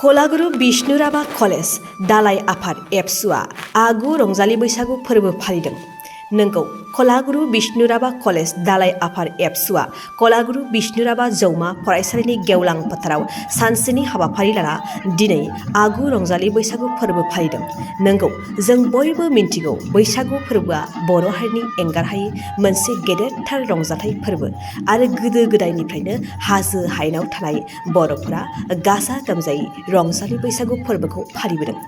Kalaguru बिष्णुराभा college दालाइ आफाद एबसुआ आगु रंजालि बैसागु फोरबो फालिदों। नोंगौ कलागुरु बिष्णुराभा कलेज दालाइ आफाद एबसुआ कलागुरु बिष्णुराभा जौमा फरायसालिनि गेवलां फोथाराव सानसेनि हाबाफारि लाना दिनै आगु रंजालि बैसागु फोरबो फालिदों। नोंगौ जों बयबो मिन्थिगौ बैसागु फोरबोआ बर' हारिनि एंगारहायै मोनसे गेदेरथार रंजाथाइ फोरबो आरो गोदो गोदायनिफ्रायनो हाजो हायेनाव थानाय बर'फोरा गाजा गोमजायै रंजालि बैसागु फोरबोखौ फालिबोदों।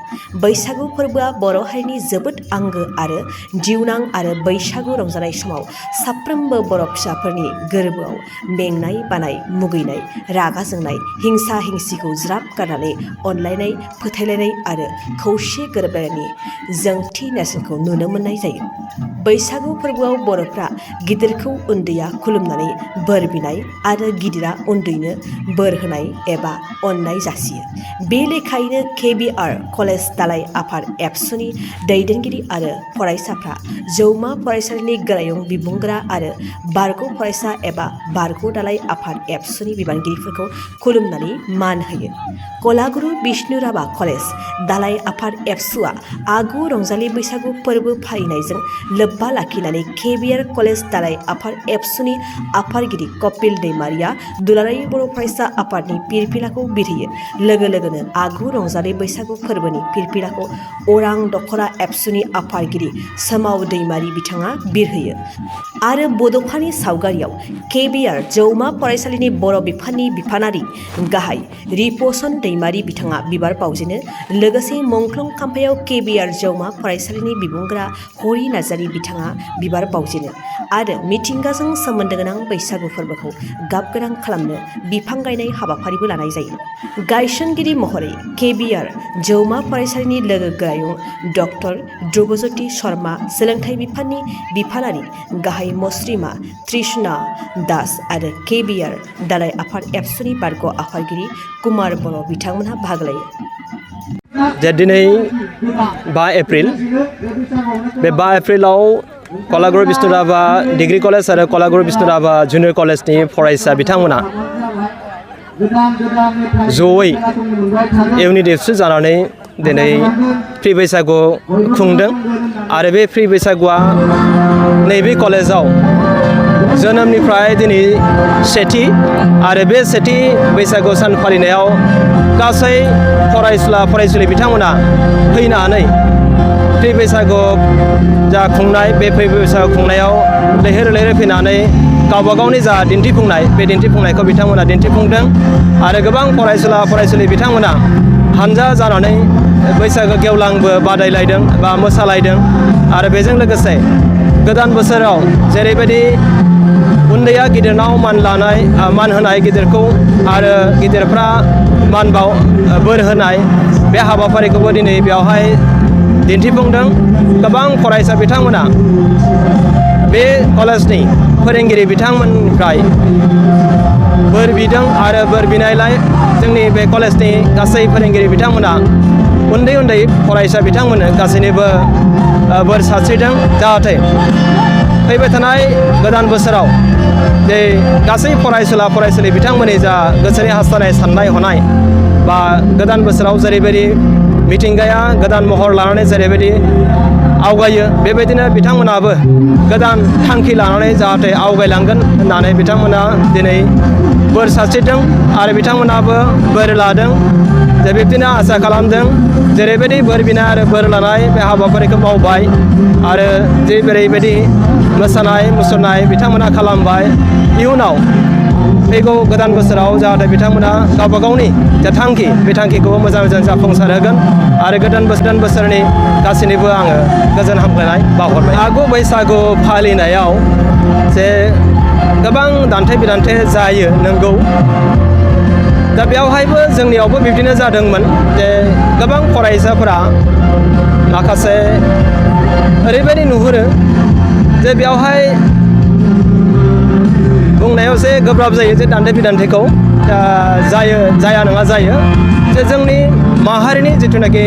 बैसागु फोरबोआ बर' हारिनि जोबोद आंगो आरो जिउनां आरो बैसागु रंजानाय समाव साफ्रोमबो बर' फिसाफोरनि गोरबोआव मेंनाय बानाय मुगैनाय रागा जोंनाय हिंसा हिंसिखौ ज्राब गारनानै अनलायनाय फोथायलायनाय आरो खौसे गोरोबलायनायनि जोंथि नेरसोनखौ नुनो मोननाय जायो। बैसागु फोरबोआव बर'फ्रा गिदिरखौ उन्दैया खुलुमनानै बोर बिनाय आरो गिदिरा उन्दैनो बोर होनाय एबा अननाय जासियो। बे लेखायैनो KBR कलेज दालाइ आफाद एबसुनि दैदेनगिरि आरो फरायसाफ्रा जौमा फरायसालिनि गोरायुं बिबुंगोरा आरो बारग' फरायसा एबा बारग' दालाइ आफाद एबसुनि बिबानगिरिफोरखौ खुलुमनानै मान होयो। कलागुरु बिष्णुराभा कलेज दालाइ आफाद एबसुआ आगु रंजालि बैसागु फोरबो फालिनायजों लोब्बा लाखिनानै KBR कलेज दालाइ आफाद एबसुनि आफादगिरि कपिल दैमारिया दुलाराय बर' फरायसा आफादनि फिरफिलाखौ बिरहोयो। लोगो लोगोनो आगु रंजालि बैसागु फोरबोनि फिरफिलाखौ अरां दख'रा एबसुनि आफादगिरि सोमाव दैमारि बिथाङा बिरहोयो आरो बड'फानि सावगारियाव KBR जौमा फरायसालिनि बर' बिफाननि बिफानारि गाहाय रिपसन दैमारि बिथाङा बिबार बावजेनो। लोगोसे मुंख्लं खाम्फायाव KBR जौमा फरायसालिनि बिबुंगोरा हरि नार्जारि बिथाङा बिबार बावजेनो आरो मिथिंगाजों सोमोन्दो गोनां बैसागु फोरबोखौ गाबगोनां खालामनो बिफां गायनाय हाबाफारिबो लानाय जायो। गायसनगिरि महरै KBR जौमा फरायसालिनि लोगो गोरायुं डक्टर ध्रुबज्योति शर्मा, सोलोंथाइ बिफाननि बिफानारि गाहाय मस्रिमा त्रिशना दास आरो KBR दालाइ आफाद एबसुनि बारग' आफादगिरि कुमार बर' बिथांमोनहा बाहागो लायो। दिनै 5 एप्रिल बे 5 एप्रिलाव कलागुरु बिष्णुराभा डिग्री कलेज आरो कलागुरु बिष्णुराभा जुनियर कलेजनि फरायसा बिथांमोना जयै इउनिट एबसु जानानै दिनै फ्रि बैसागु खुंदों आरो बे फ्रि बैसागुआ नैबे कलेजाव जोनोमनिफ्राय दिनै सेथि आरो बे सेथि बैसागु सान फालिनायाव गासै फरायसुला फरायसुलि बिथांमोना फैनानै फ्रि बैसागु जा खुंनाय बे फ्रि बैसागु खुंनायाव लैहोर लैहोर फैनानै गावबा गावनि जा दिन्थिफुंनाय बे दिन्थिफुंनायखौ बिथांमोना दिन्थिफुंदों आरो गोबां फरायसुला फरायसुलि बिथांमोना हानजा जानानै बैसागु गेवलांबो बादायलायदों बा मोसालायदों आरो बेजों लोगोसे गोदान बोसोराव जेरैबायदि उन्दैया गिदिरनाव मान होनाय गिदिरखौ आरो गिदिरफ्रा बोर होनाय बे हाबाफारिखौबो दिनै बेवहाय दिन्थिफुंदों। गोबां फरायसा बिथांमोना बे कलेजनि फोरोंगिरि बिथांमोननिफ्राय बोर बिदों आरो बोर बिनायलाय जोंनि बे कलेजनि गासै फोरोंगिरि बिथांमोना उन्दै उन्दै फरायसा बिथांमोननो गासैनिबो बोर सारस्रिदों जाहाथे फैबाय थानाय गोदान बोसोराव जे गासै फरायसुला फरायसुलि बिथांमोननि जा गोसोनि हास्थायनाय साननाय हनाय बा गोदान बोसोराव जेरैबायदि मिथिंगाया गोदान महर लानानै जेरैबायदि आवगायो बेबायदिनो बिथांमोनाबो गोदान थांखि लानानै जाहाथे आवगायलांगोन होननानै बिथांमोना दिनै बोर सारस्रिदों आरो बिथांमोनाबो बोर लादों। जे बिब्दिनो आसा खालामदों जेरैबायदि बोर बिनाय आरो बोर लानाय बे हाबाफारिखौ मावबाय आरो जेरैबायदि मोसानाय मुसुरनाय बिथांमोना खालामबाय इयुनाव फैगौ गोदान बोसोराव जाहाथे बिथांमोना गावबा गावनि जा थांखि बे थांखिखौबो मोजां मोजां जाफुंसार होगोन आरो गोदान बोसोरनि गासैनिबो आङो गोजोन हामलायनाय बावहरबाय। आगु बैसागु फालिनायाव जे गोबां दान्थे बिदान्थे जायो नंगौ, दा बेवहायबो जोंनियावबो बिब्दिनो जादोंमोन जे गोबां फरायसाफोरा माखासे ओरैबायदि नुहुरो जे बेवहाय बुंनायाव एसे गोब्राब जायो जे दान्थे बिदान्थेखौ जाया नङा जायो जे जोंनि माहारिनि जिथुनाखि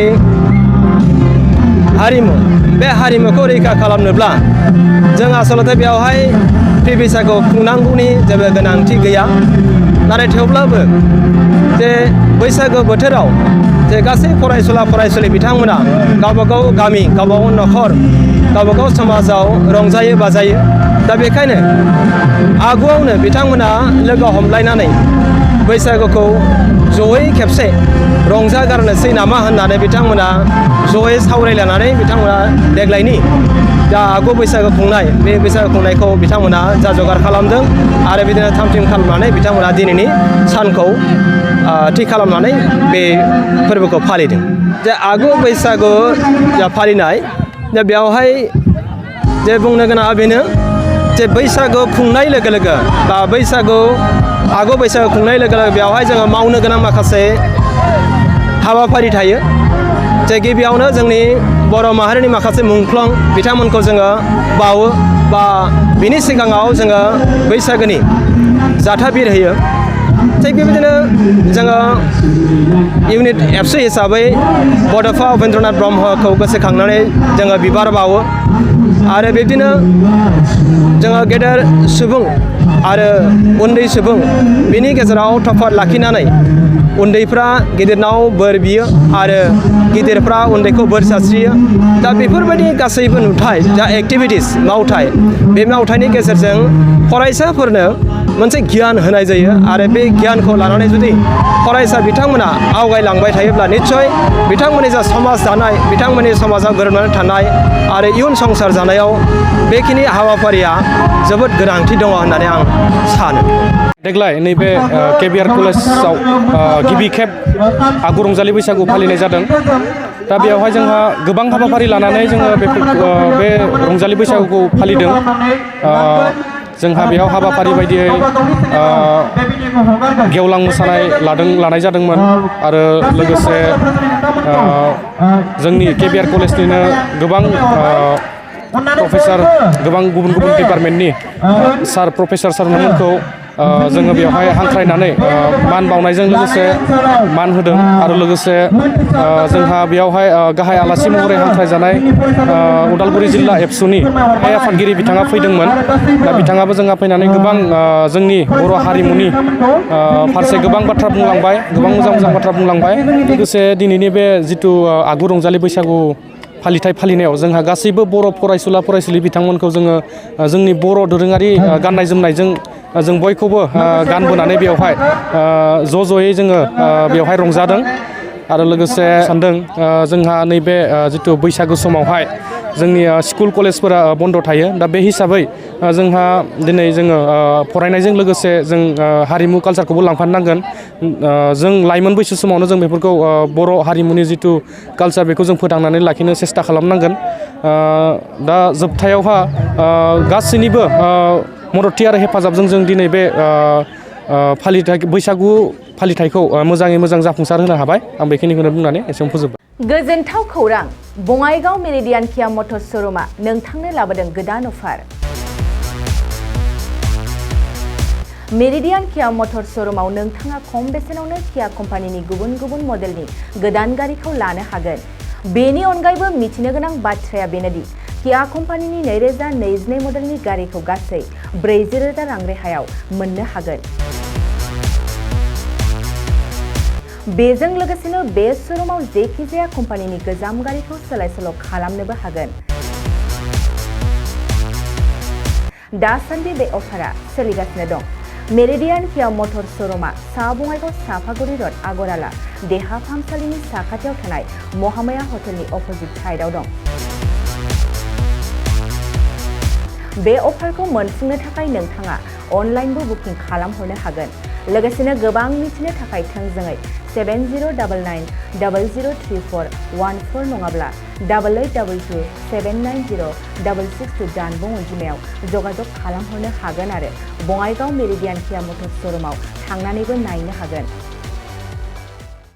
हारिमु बे हारिमुखौ रैखा खालामनोब्ला जों आसलते बेवहाय फ्रि बैसागु खुंनांगौनि जेबो गोनांथि गैया। नाथाय थेवब्लाबो जे बैसागो बोथोराव जे गासै फरायसुला फरायसुलि बिथांमोना गावबागाव गामि गावबागाव न'खर गावबागाव समाजाव रंजायो बाजायो दा बेखायनो आगुआवनो बिथांमोना लोगो हमलायनानै बैसागुखौ जयै खेबसे रंजागारनोसै नामा होननानै बिथांमोना जयै सावरायलायनानै बिथांमोना देग्लायनि दा आगु बैसागु खुंनाय बे बैसागु खुंनायखौ बिथांमोना जा जगार खालामदों आरो बिदिनो थाम-थिम खालामनानै बिथांमोना दिनैनि सानखौ थि खालामनानै बे फोरबोखौ फालिदों। जे आगु बैसागु जा फालिनाय दा बेयावहाय जे बुंनो गोनाङा बेनो जे बैसागु खुंनाय लोगो लोगो बा आगु बैसागु खुंनाय लोगो लोगो बेयावहाय जोङो मावनो गोनां माखासे हाबाफारि थायो। जे गिबियावनो जोंनि बर' माहारिनि माखासे मुंख्लं बिथांमोनखौ जोङो बावो बा बिनि सिगाङाव जोङो बैसागोनि जाथा बिर होयो। थिग बेबायदिनो जोङो इउनिट एबसु हिसाबै बड'फा उपेन्द्रनाथ ब्रह्मखौ गोसोखांनानै जोङो बिबार बावो आरो बिब्दिनो जोङो गेदेर सुबुं आरो उन्दै सुबुं बिनि गेजेराव तफात लाखिनानै उन्दैफ्रा गिदिरनाव बोर बियो आरो गिदिरफ्रा उन्दैखौ बोर सारस्रियो। दा बेफोरबायदि गासैबो नुथाय जा एक्टिभिटिस मावथाय बे मावथायनि गेजेरजों फरायसाफोरनो मोनसे गियान होनाय जायो आरो बे गियानखौ लानानै जुदि फरायसा बिथांमोना आवगायलांबाय थायोब्ला निस्सय बिथांमोननि जा समाज दानाय बिथांमोननि समाजाव गोरोबनानै थानाय आरो इयुन संसार जानायाव बेखिनि हाबाफारिया जोबोद गोनांथि दङ होननानै आं सानो। देग्लाय नैबे केबिआर कलेजाव गिबि खेब आगु रंजालि बैसागु फालिनाय जादों। दा बेयावहाय जोंहा गोबां हाबाफारि लानानै जोङो बे रंजालि बैसागुखौ फालिदों। जोंहा बेयाव हाबाफारि बायदियै गेवलां मोसानाय लानाय जादोंमोन आरो लोगोसे जोंनि केबिआर कलेजनिनो गोबां प्रफेसार गोबां गुबुन गुबुन डिपार्टमेन्टनि सार प्रफेसार सारमोनखौ जोङो बेवहाय हांख्रायनानै मान बावनायजों लोगोसे मान होदों आरो लोगोसे जोंहा बेयावहाय गाहाय आलासि महरै हांख्रायजानाय उदालगुरि जिल्ला एबसुनि आफादगिरि बिथाङा फैदोंमोन। दा बिथाङाबो जोंहा फैनानै गोबां जोंनि बर' हारिमुनि फारसे गोबां बाथ्रा बुंलांबाय, गोबां मोजां बाथ्रा बुंलांबाय। लोगोसे दिनैनि बे जिथु आगु रंजालि बैसागु फालिथाय फालिनायाव जोंहा गासैबो बर' फरायसुला फरायसुलि बिथांमोनखौ जोङो जोंनि बर' दोरोङारि गाननाय जोमनायजों जों बयखौबो गानबोनानै बेवहाय ज'यै जोङो बेवहाय रंजादों आरो लोगोसे सानदों जोंहा नैबे जिथु बैसागु समावहाय जोंनि स्कुल कलेजफोरा बन्द' थायो। दा बे हिसाबै जोंहा दिनै जोङो फरायनायजों लोगोसे जों हारिमु कालसारखौबो लांफानो नांगोन। जों लाइमोन बैसो समावनो जों बेफोरखौ बर' हारिमुनि जिथु कालसार बेखौ जों फोथांनानै लाखिनो सेस्था खालामनांगोन। दा जोबथायावहा गासैनिबो मददथि आरो हेफाजाबजों जों दिनै बे बैसागु फालिथायखौ मोजाङै मोजां जाफुंसार होनो हाबाय। आं बेखिनिखौनो बुंनानै एसेयावनो फोजोबबाय। गोजोनथाव खौरां, बङाइगाव मेरिडियान किया मटर्स श'रुमा नोंथांनो लाबोदों गोदान अफार। मेरिडियान किया मटर्स श'रुमाव नोंथाङा खम बेसेनावनो किया कम्पानिनि गुबुन गुबुन मडेलनि गोदान गारिखौ लानो हागोन। बेनि अनगायैबो मिथिनो गोनां बाथ्राया बेनोदि किया कम्पानिनि 2022 मडेलनि गारिखौ गासै 40,000 रां रेहायाव मोननो हागोन। बेजों लोगोसेनो बे श'रुमाव जेखिजाया कम्पानिनि गोजाम गारिखौ सोलाय सोल' खालामनोबो हागोन। दासान्दि बे अफारा सोलिगासिनो दं। मेरिडियान किया मटर्स श'रुमा सा बङाइगाव साफागुरि रड आगराला देहा फाहामसालिनि साखाथियाव थानाय महामाया हटेलनि अपोजिट साइडआव दं। बे अफारखौ मोनफुंनो थाखाय नोंथाङा अनलाइनबो बुकिं खालामहरनो हागोन। लोगोसेनो गोबां मिथिनो थाखाय थोंजोङै 7099003414 नङाब्ला 8822790662 जानबुं अनजिमायाव जगाजग खालामहरनो हागोन आरो बङाइगाव मेरिडियान किया मटर्स श'रुमाव थांनानैबो नायनो हागोन।